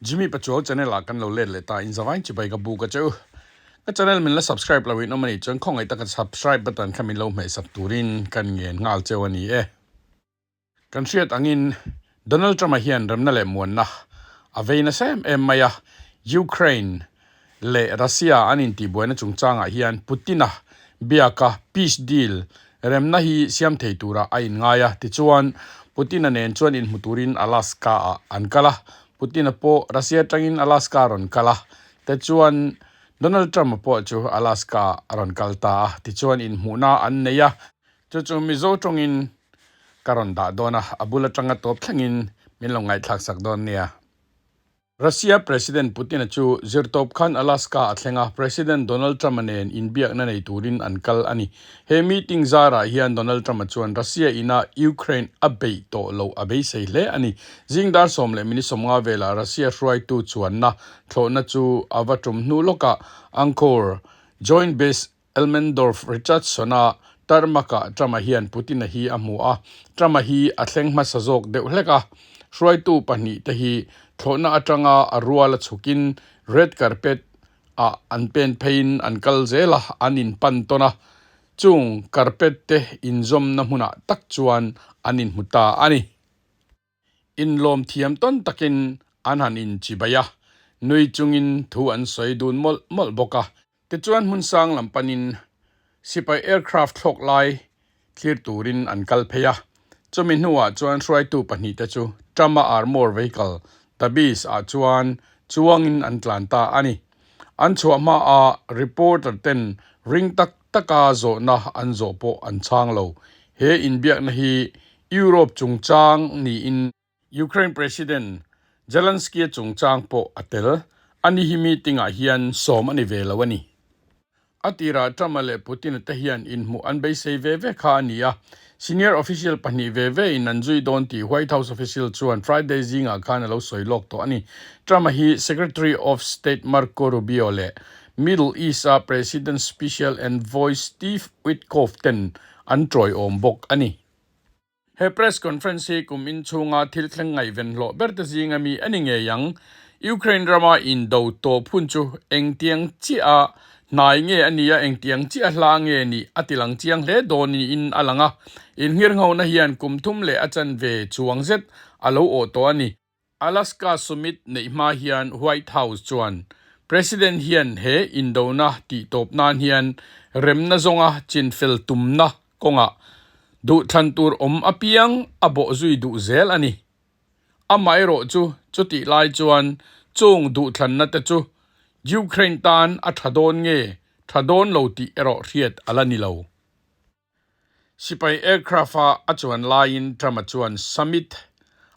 Jimmy Pachuau channel ah kan lo let leh ta in zavain chibai ka buk a che u. Ka channel min la subscribe lo in awm a nih chuan khawngaih taka subscribe button kha min lo hmehsak turin kan ngen nghal cheu a ni e. Kan hriat angin Donald Trump-a hian remna leh muanna a vei nasa em em mai a, Ukraine leh Russia an intihbuaina chungchangah hian Putin-a biaka peace deal remna hi siam thei turah a inngai a, tichuan Putin-a nen chuan inhmu turin Alaska-ah an kal a, Putin-a pawh Russia atangin Alaska a rawn kal a, tichuan Donald Trump-a pawh chu Alaska-ah a rawn kal ta a, tichuan inhmuhna an nei a. Chu chu Mizo tawngin ka rawn dah dawn a, a bul atanga tawp thlengin min lo ngaihthlaksak dawn nia. Russia President Putin-a chu zirtawp khan Alaska a thleng a, President Donald Trump-a nen inbiakna nei turin an kal a ni. He meeting zarah hian Donald Trump-a chuan Russia ina Ukraine a beih tawh loh a beisei hle a ni. Zing dar 15 velah Russia hruaitu chuanna thlawhna chu a va tum hnu lawkah Angkor Joint Base Elmendorf-Richardson-a tarmak-ah Trump-a hian Putin-a hi a hmu a, Trump-a hi a thleng hmasa zawk deuh hlek a. Hruaitu pahnihte hi thlawhna atanga a ruala chhukin red carpet ah an pen pheiin an kal zel a, an inpan tawn a. Chung carpet te inzawmna hmunah tak chuan an inhmu ta a ni. Inlawm thiam tawn takin an han inchibai a, nui chungin thu an sawi dun mawlh mawlh bawk a. Tichuan hmun sang lam panin sipai aircraft thlawk lai thlir turin an kal phei a. Chumi hnuah chuan hruaitu pahnihte chu Trump-a armour vehicle Tabis ah chuan chuangin an tlan ta a ni. An chhuah hmaah reporter ten ring tak taka zawhna an zawh pawh an chhang lo. He inbiakna hi Europe chungchang niin Ukraine President Zelensky-a chungchang pawh a tel. Ani hi meeting-ah hian sawm a ni ve lo a ni. A tirah Trump-a leh Putin-a te hian inhmuh an beisei ve ve kha a ni a. Senior official pahnih ve ve in an zui dawn tih White House official chuan Friday zingah khan a lo sawi lawk tawh a ni. Trump-a hi Secretary of State Marco Rubio leh Middle East-a President Special Envoy Steve Witkoff ten an tawiawm bawk a ni. He press conference hi kum inchhunga thil thleng ngaihven hlawh ber te zinga mi a ni ngei ang. Ukraine rama indo tawp hun chu engtiang chiah a hnai nge a nia, engtiang chiah a hla nge nih a ti lang chiang hle dawn niin a lang a. Inngirnghona hian kum thum leh a chanve chuang zet a lo awh tawh a ni. Alaska Summit neih hma hian White House chuan President hian he indona tih tawp nan hian remna zawnga chinfel tumna kawngah duhthlan tur awm apiang a bawh zui duh zel a ni. Amaherawh chu chutih lai chuan chung duhthlanna te chu Ukraine tan a tha dawn nge tha dawn lo tih erawh hriat a la ni lo. Sipai aircraft-a a chuan laiin Trump-a chuan summit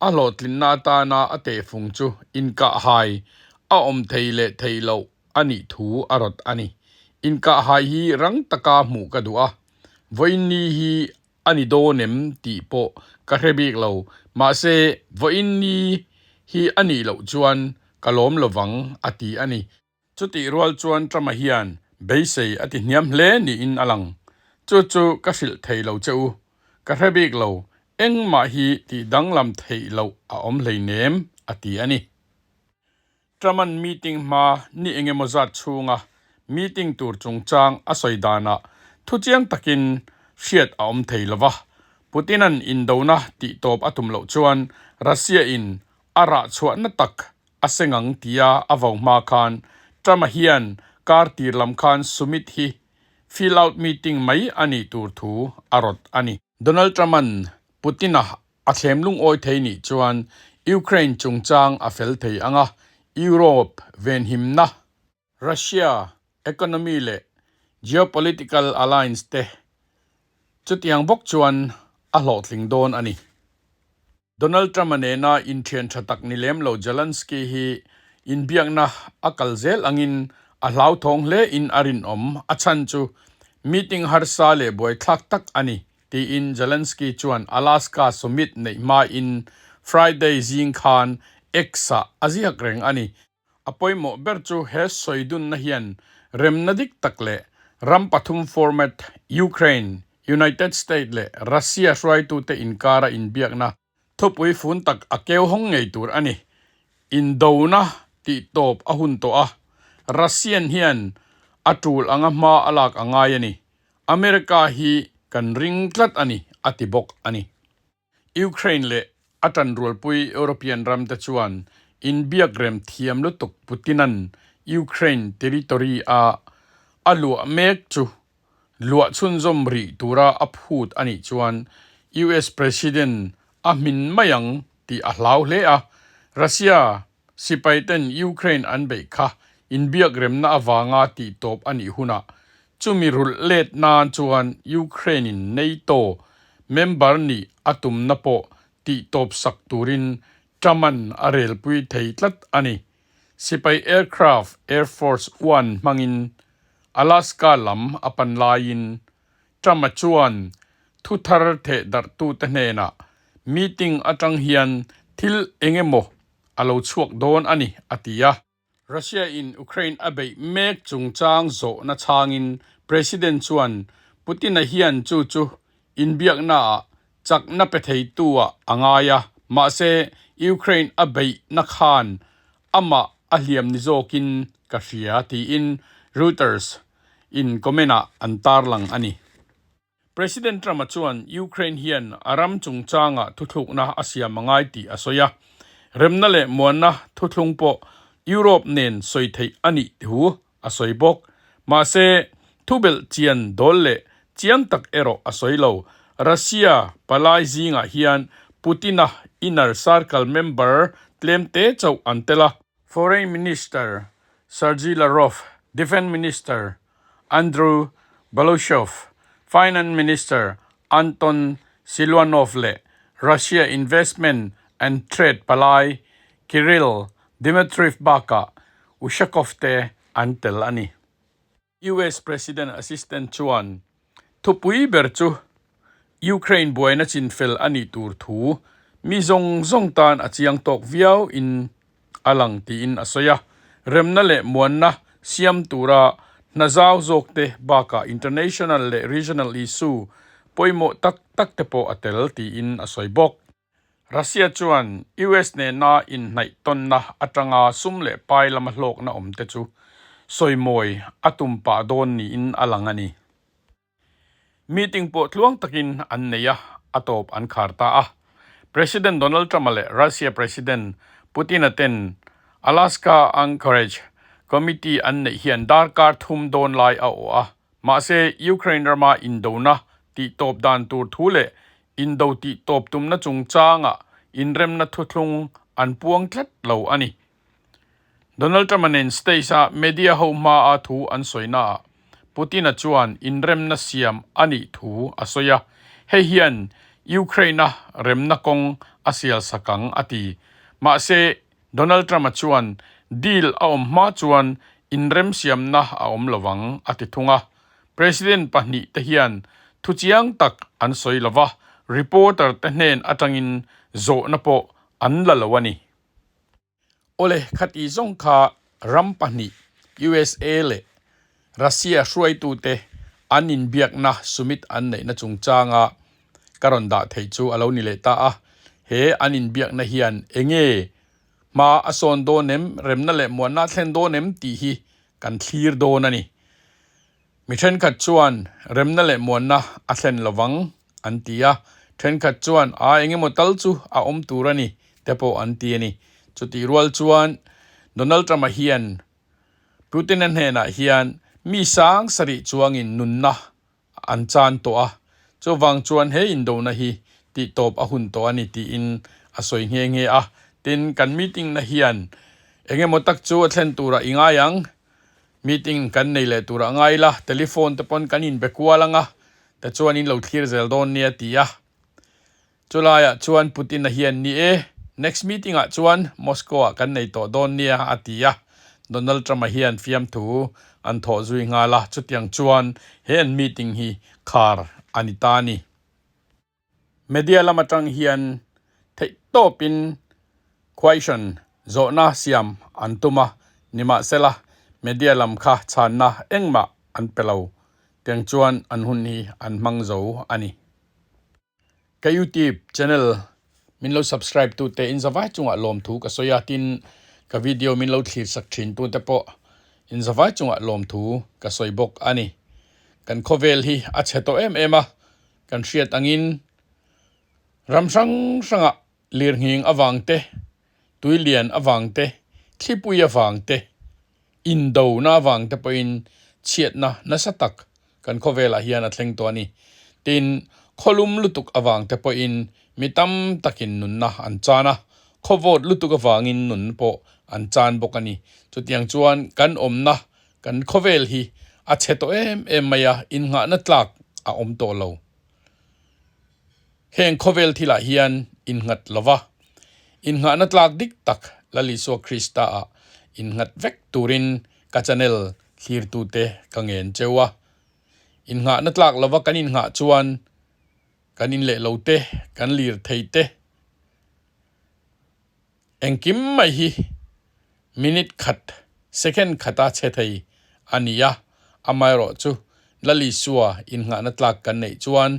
a hlawhtlinna atana a tehfung chu inkahhai a awm thei leh thei loh a nih thu a rawt a ni. Inkahhai hi rang taka hmuh ka duh a, vawiinni hi a ni dawn em tih pawh ka hre bik lo, mahse vawiinni hi a nih loh chuan ka lawm lovang a ti a ni. Chutih rual chuan Trump-a hian beisei a ti hniam hle niin a lang. Chu chu ka hrilh thei lo che u. Ka hre bik lo, engmah hi tih danglam theih loh a awm hleinem, a ti a ni. Trump-a'n meeting hma ni engemaw zat chhunga meeting tur chungchang a sawi danah thuchiang takin hriat a awm thei lo va. Putin-a'n indona tih tawp a tum loh chuan Russia-in a rah chhuahna tak A seng ang tia a vo hma khan Trump-a hian kar tir lam khan summit hi fill out meeting mai a nih tur thu a rawt a ni. Donald Trump-a'n Putin-a a thlem lungawi thei nih chuan Ukraine chungchang a fel thei ang a, Europe venhimna, Russia economy leh geopolitical alliance te chutiang bawk chuan a hlawhtling dawn a ni. Donald Trump-a nena inthian tha tak ni lem lo Zelensky hi inbiakna a kal zel angin a hlauthawng hle in a rinawm, a chhan chu meeting harsa leh buaithlak tak a ni, tiin Zelensky chuan Alaska summit neih hmain Friday zing khan X-ah a ziak reng a ni. A pawimawh ber chu he sawi dunna hian remna dik tak leh ram pathum format Ukraine, United States leh Russia hruaitute inkara inbiakna thupui fun tak a keu hawng ngei tur a ni. Indona tih tawp a hun tawh a, Russian hian a tul anga hma a lak a ngai a ni. America hi kan ring tlat a ni, a ti bawk a ni. Ukraine leh a tanrualpui European ramte chuan inbiakrem thiam lutuk Putin-a'n Ukraine territory-a a luah mek chu luah chhunzawm rih tura a phut a nih chuan US President a hmin mai ang tih a hlau hle a, Russia sipaiten Ukraine an beih kha inbiakremna avanga tihtawp a nih hunah chumi rulh let nan chuan Ukraine-in NATO member nih a tumna pawh tihtawp sak turin Trump-a'n a relpui thei tlat a ni. Sipai aircraft Air Force One hmangin Alaska lam a pan laiin Trump-a chuan thu thar thehdarhtute hnenah meeting atang hian thil eng emaw a lo chhuak dawn a ni, a ti a. Russia-in Ukraine a beih mek chungchang zawhna chhangin President chuan Putin-a hian chu chu inbiaknaah chakna pe theitu-ah a ngai a, mahse Ukraine a beihna khan amah a hliam ni zawkin ka hria, tiin Reuters in comment-ah an tarlang a ni. President Trump-a chuan Ukraine hian a ram chungchangah thuthlukna a siam a ngai tih a sawi a, remna leh muanna thuthlung pawh Europe nen sawi theih a nih thu a sawi bawk. Mahse, thubelh chian dawl leh chiang tak erawh a sawi lo. Russia palai zingah hian Putin-a inner circle member tlemte chauh an tel a. Foreign Minister Sergei Lavrov, Defence Minister Andrew Belousov, Finance Minister Anton Siluanov leh Russia Investment and Trade palai Kirill Dmitriev bakah Ushakov te an tel a ni. US President Assistant chuan thupui ber chu Ukraine buaina chinfel a nih tur thu mi zawng zawng tan a chiang tawk viau in a lang tiin a sawi a. Remna leh muanna siam tura hna zau zawk te bakah international leh regional issue pawimawh tak tak te pawh a tel tiin a sawi bawk. Russia chuan US nena inhnaih tawnna atanga sum leh pai lama hlawkna awm te chu sawimawi a tum pah dawn niin a lang a ni. Meeting pawh tluang takin an nei a, a tawp an khar ta a. President Donald Trump-a leh Russia President Putin-a ten Alaska Anchorage Committee an neih hian darkar thum dawn lai a awh a, mahse Ukraine rama indona tihtawp dan tur thu leh Indo tih tawp tumna chungchangah inremna thuthlung an puang tlat lo a ni. Donald Trump-a nen stage-a media ho hmaa thu an sawinaah Putin-a chuan inremna siam a nih thu a sawi a, hei hian Ukraine-a remna kawng a sial sak ang a ti. Mahse, Donald Trump-a chuan deal a awm hma chuan inremsiamna a awm lovang a ti thung a. President pahnihte hian thuchiang tak an sawi lo va, reporter te hnen atangin zawhna pawh an la lo a ni. Awle, khati zawng kha ram pahnih usa leh Russia hruaitute an inbiakna summit an neihna chungchanga ka rawn dah theih chu a lo ni leh ta a. He an inbiakna hian enge hma a sawn dawn em, remna leh muanna a thlen dawn em tih hi kan thlir dawn a ni. Mi thenkhat chuan remna leh muanna a thlen lovang an ti a, thenkhat chuan a engemaw tal chu a awm tur a ni te pawh an ti a ni. Chutih rual chuan Donald Trump-a hian Putin-a hnenah hian mi sang sarih chuangin nunna an chan tawh a, chuvang chuan he indona hi tihtawp a hun tawh a ni tiin a sawi nghe nghe a. Tin, kan meeting na hian engemaw tak chu a thlen turah i ngai ang, meeting kan nei leh turah ngai la, telephone te pawn kan inbe kual ang a, tichuan in lo thlir zel dawn nia ti a. Chulaiah chuan Putin-a hian ni e, next meeting-ah chuan Moscow-ah kan nei tawh dawn nia a ti a, Donald Trump-a hian fiamthu an thawh zui nghal a, chutiang chuan he an meeting hi khar a ni ta a ni. Media lam atang hian theihtawpin question zawhna siam an tum a, nimahsela media lam kha chhanna engmah an pe lo, tiang chuan an hun hi an hmang zo a ni. Ka YouTube channel min lo subscribe tu te in zavai chungah lawmthu ka sawi a, tin. Ka video min lo thlir sak thin tute pawh inzavai chungah lawmthu ka sawi bawk a ni. Kan khawvel hi a chhe tawh em em a, kan hriat angin ram hrang hrangah lirnghing avang te, tuilian avang te, thlipui avang te, Indona avang te pawhin chhiatna nasa tak kan khawvelah hian a thleng tawh a ni. Tin, khawlum lutuk avang te pawhin mi tam takin nunna an chan a, khawvawt lutuk avangin nun pawh an chan bawk a ni. Chutiang chuan kan awmna kan khawvel hi a chhe tawh em em mai a, innghahna tlak a awm tawh lo. Heng khawvel thilah hian innghat lova, innghahna tlak dik tak Lal Isua Krista-ah innghat vek turin ka channel thlirtute ka ngen cheu a. Innghahna tlak lova kan innghah chuan kan inleh lo te, kan lir thei te, Engkim mai hi minute khat, second khata chhe thei a ni a, amaherawh chu Lal Isua innghahna tlak kan neih chuan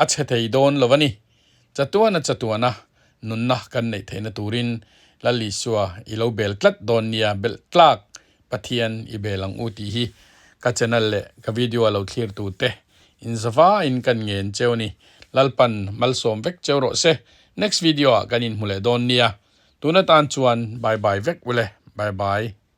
a chhe thei dawn lo a ni. Chatuana chatuana nunna kan neih theihna turin Lal Isua i lo bel tlat dawn nia, belh tlak Pathian i bel ang u tih hi ka channel leh ka video a lo thlir tute inzavain kan ngen cheu a ni. Lalpan malsawm vek cheu rawh se. Next video ah kan inhmu leh dawn nia. Tun atan chuan bye bye vek ule. Bye bye.